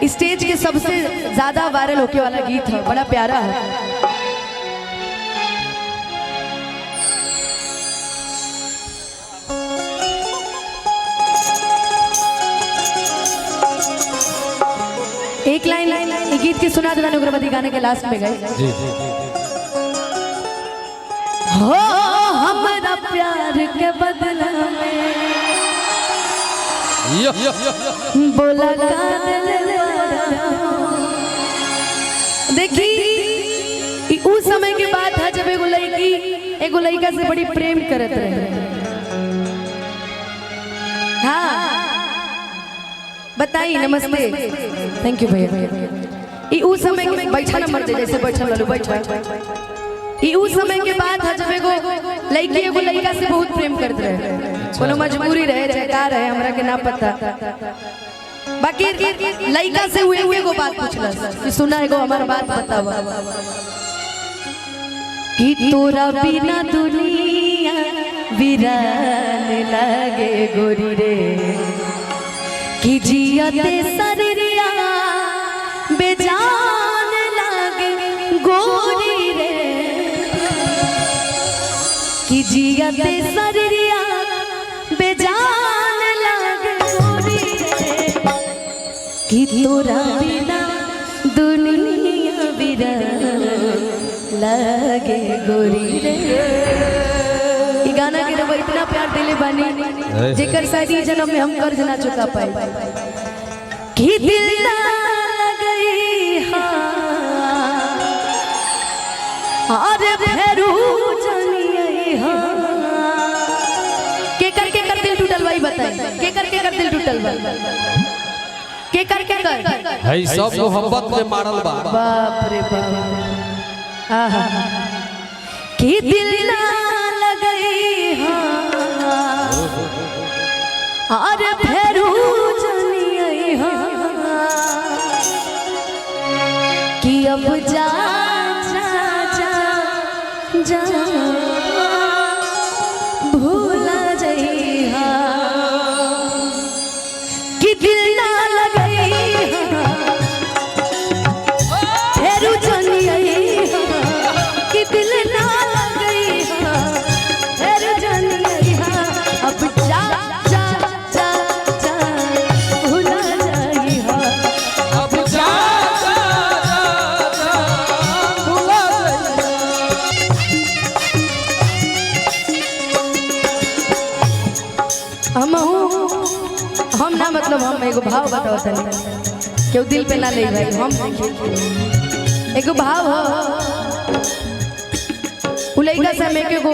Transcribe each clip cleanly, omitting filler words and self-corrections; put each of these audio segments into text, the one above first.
Stage के सबसे ज्यादा वायरल होके वाला गीत है, बड़ा प्यारा है। एक लाइन ये गीत की सुना देना, उग्रवादी गाने के लास्ट में गए। जी जी। हो हमरा प्यार के बदला में यो यो बोला कातिल। देखी, ई उस समय के बात है जब एगो लड़की एगो लड़का से बड़ी प्रेम करत रहे। हाँ बताई। नमस्ते, thank you भैया। ई उस समय के बैठा नंबर दे, जैसे बैठा ललू बैठा। ई उस समय के बात है जब एगो लड़की एगो लड़का से बहुत प्रेम करत रहे। कोनो मजबूरी रहे चाहे का रहे, हमरा के ना पता। बाकी लड़का से हुए हुए एगो बात पूछलस कि सुना, एगो हमार बात बतावा कि तोरा बिना दुनिया वीरान लागे गोरी रे, कि जियते शरीरिया बेजान लागे गोरी रे, कि जियते शरीरिया बेजान लागे गोरी रे, कि तोरा बिना दुनिया वीरान लागे गोरी रे। ई गाना के रउआ इतना प्यार दिले बानी जेकर शायद ई जन्म में हम कर्ज ना चुका पाए। कि दिल ना लगई हाँ, अरे फेरू जनियई हाँ। के कर दिल टूटल भाई बताई, के कर दिल टूटल बा, के कर है सब मोहब्बत में मारल बा। बाप रे बाप। आहा। कि दिल ना लगई हाँ, अरे फेरू जनियई हाँ, कि अब जा जा जा जा भूला जई हाँ, कि दिल ना लगई हाँ, फेरू जनियई हाँ, कि दिल ना लगई हाँ, फेरू जनियई हाँ, अब जा जा जा जा भूला जाई हाँ। अब जा जा जा जा भुला जाइए। हम हम ना मतलब हम एगो भाव बताओ तनी, केहू दिल पे ना ले भाई। हम एगो भाव हो उ लइका से हम एक एगो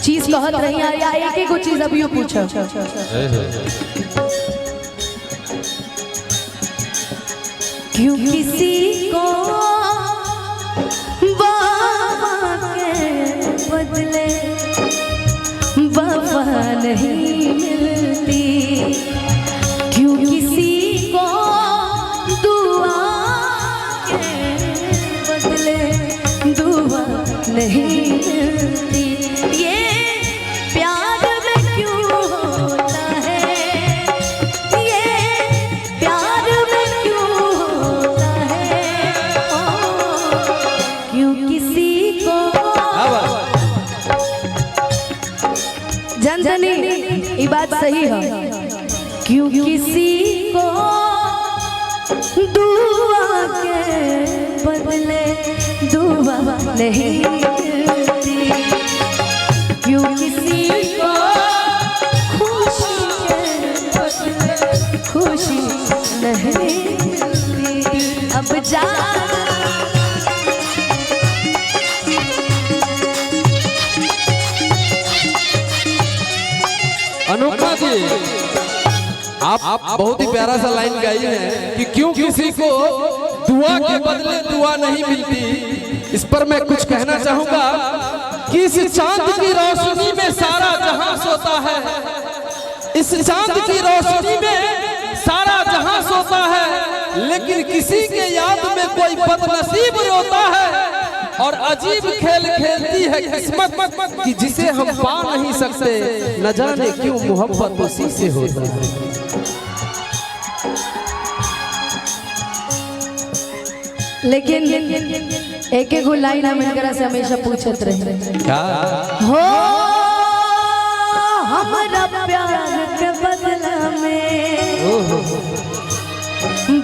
चीज कहत रही या एक एगो चीज अभियो पूछो। क्यों किसी को बाबा के बदले वफा नहीं मिलती, क्यों किसी को दुआ के बदले दुआ नहीं मिलती, ये प्यार में क्यों होता है, ये प्यार में क्यों होता है, ओ, क्यों किसी को। हाँ बा। जनधनी ये बात सही है। क्यों किसी को दुआ के बदले दुआ नहीं मिलती, क्यों किसी को खुशी के बदले खुशी नहीं मिलती, अब जा। अनुपमा जी, आप बहुत ही प्यारा सा लाइन गाई है कि क्यों किसी को दुआ के बदले दुआ नहीं मिलती। इस पर मैं कुछ कहना चाहूंगा कि इस चांद की रोशनी में सारा जहां सोता है, इस चांद की रोशनी में सारा जहां सोता है, लेकिन किसी के याद में कोई बदनसीब रोता है। और अजीब खेल खेलती है किस्मत कि जिसे हम पा नहीं सकते, न जाने क्यों मोहब्बत उसी से होता है। लेकिन एक एक लाइन हम इनकरा से हमेशा पूछत रहे। क्या? हो हमारा प्यार के बदला में ओहो।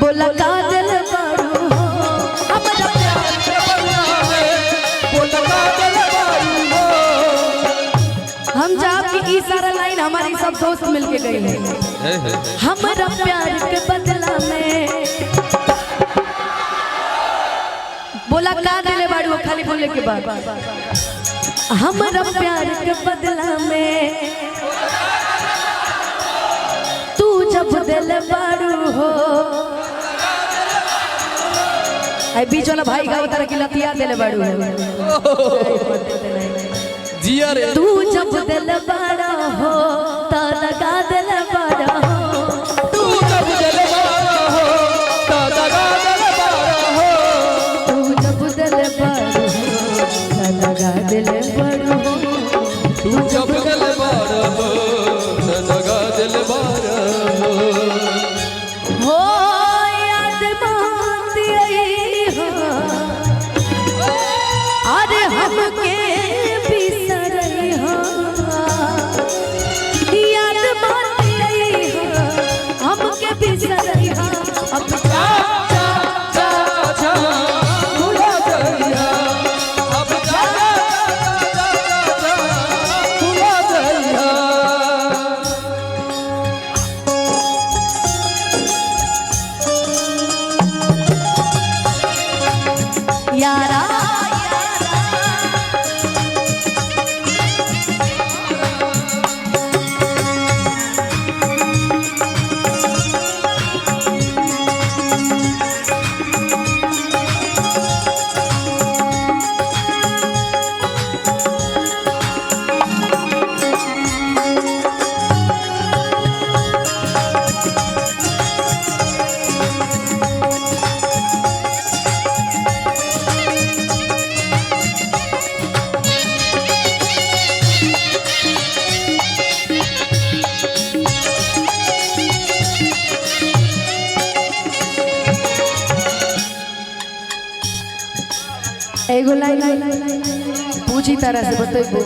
बोला का दिल बारू हो, हमारा प्यार के बदला में। हम चाहब कि ई सारा लाइन हमारी सब दोस्त मिलके गई है। हमारा प्यार के बदला में बोला का दिले बाड़ू, खाली बोले के बाद हमारा प्यार के बदला में तू जब दिल बाड़ू हो। आई बीच वाला भाई गाँव तरह की लतिया दिले बाड़ू है। जिया रे। तू जब दिल बाड़ा हो तो लगा दिल बाड़ा हो। तू जब दिल बारा हो तो दगा दिल बारा हो। तू जब दिल बाड़ा हो तो लगा दिल बाड़ा हो। तू जब दिल बारा हो तो दगा दिल बारा हो। हो याद बात आई हो, अरे हमके बिसरई हो। याद बात आई हो, हमके बिसरई हो। अब जा जा जा जा भुला जइहा, अब जा जा जा जा जा भुला जइहा। यारा एगो लाइन पूछी तरह से बतेबो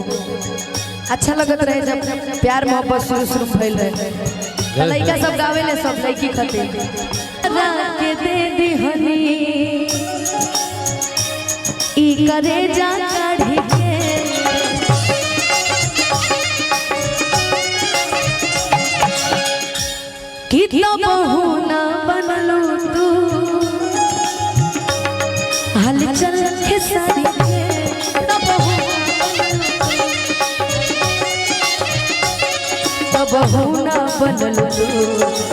अच्छा लगत रहे जब प्यार मोहब्बत शुरू शुरू भइल रहे त लइका सब गावे ले सब लइकी खातिर के दे दिहनी ई करे जा काढ़ी के। कि तो बहू ना बनलू तू हलचल खेसारी के, तब बहू ना बनलू तू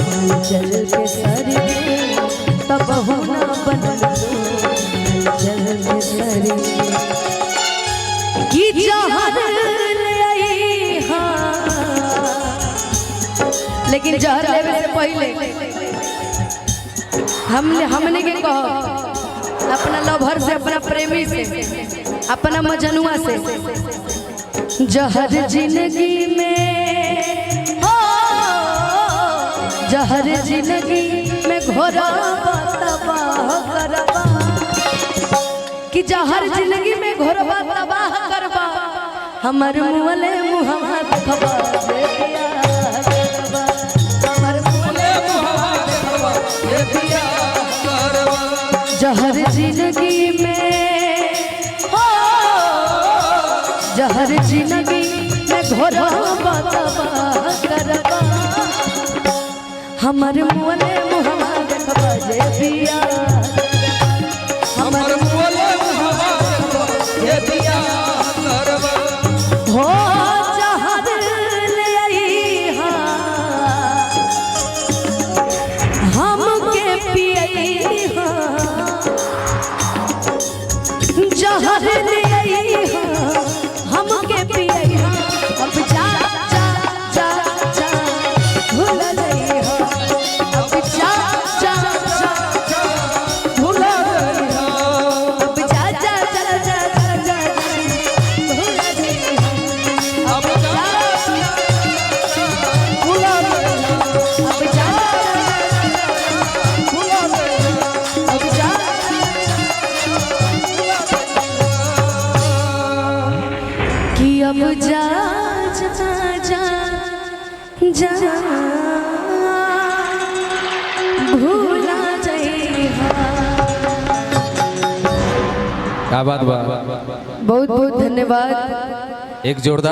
हलचल खेसारी के, तब बहू ना बनलू तू हलचल खेसारी के। की जहर ले आई हाँ, लेकिन जहर लेवे से पहले हमने हमने के कहो अपना लभर से, अपना प्रेमी से, अपना मजनुआ से, जहर जिंदगी में हो, जहर जिंदगी में घोरा तबाह करबा, कि जहर जिंदगी में घोरबा तबाह करबा, हमर मुअले मुहवा देखबा जे प्यार करबा, हमर मुअले ये पिया करवा। जहर जिंदगी में हो, जहर जिंदगी में घोरबा तबाह करबा, हमर मुअले मुहवा देखबा जे पिया, हमर मुअले मुहवा देखबा ये पिया करवा। हो जहर ले आई हाँ, हमके पियई हाँ, जहर ले आई हाँ, हमके पियई हाँ। अब जा जा जा जा भूल गई हो, अब जा जा जा जा जा भूला जइहा। क्या बात बा। बहुत बहुत धन्यवाद। एक जोरदार